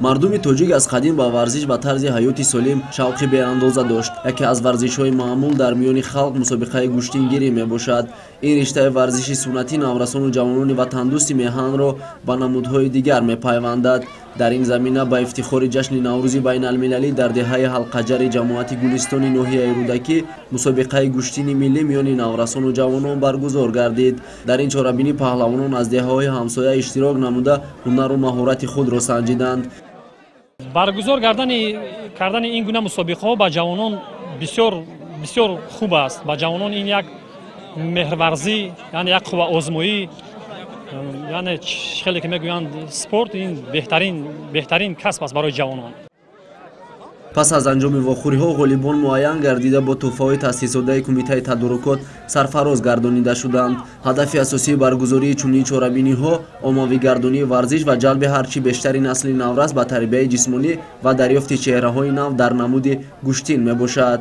Мардуми тоҷик аз қадим ба варзиш ва тарзи ҳаёти солим шавқи беандоза дошт. Яке аз варзишҳои маъмул дар миёни халқ мусобиқаи гӯштингирӣ мебошад. Ин риштаи варзиши суннатӣ наврасону ҷавонони ватандӯсти меҳанро ба намудҳои дигар мепайвандад. Дар ин замина ба ифтихори ҷашни Наврӯзи байналмилалӣ дар деҳаи Ҳалқаҷари ҷамоати Гулистони ноҳияи Рӯдакӣ мусобиқаи гӯштини миллӣ миёни наврасону ҷавонон баргузор гардид. Дар ин чорабинӣ паҳлавонон аз деҳаҳои ҳамсоя иштирок намуда ҳунару маҳорати худро санҷиданд. Баргузор кардани ин гуна мусобиқаҳо ба ҷавонон бисёр бисёр хуб аст. Ба ҷавонон ин як меҳрварзӣ, яъне як қувваозмоӣ, яъне хеле ки мегӯянд, спорт ин беҳтарин касб аст барои ҷавонон. Пас аз анҷоми вохӯриҳо ғолибон муайян гардида, бо тӯҳфаҳои таъсисдодаи кумитаи тадорукот сарфароз гардонида шуданд. Ҳадафи асосии баргузории чунин чорабиниҳо оммавигардонии варзиш ва ҷалби ҳарчи бештари насли наврас ба тарбияи ҷисмонӣ ва дарёфти чеҳраҳои нав дар намуди гӯштин мебошад.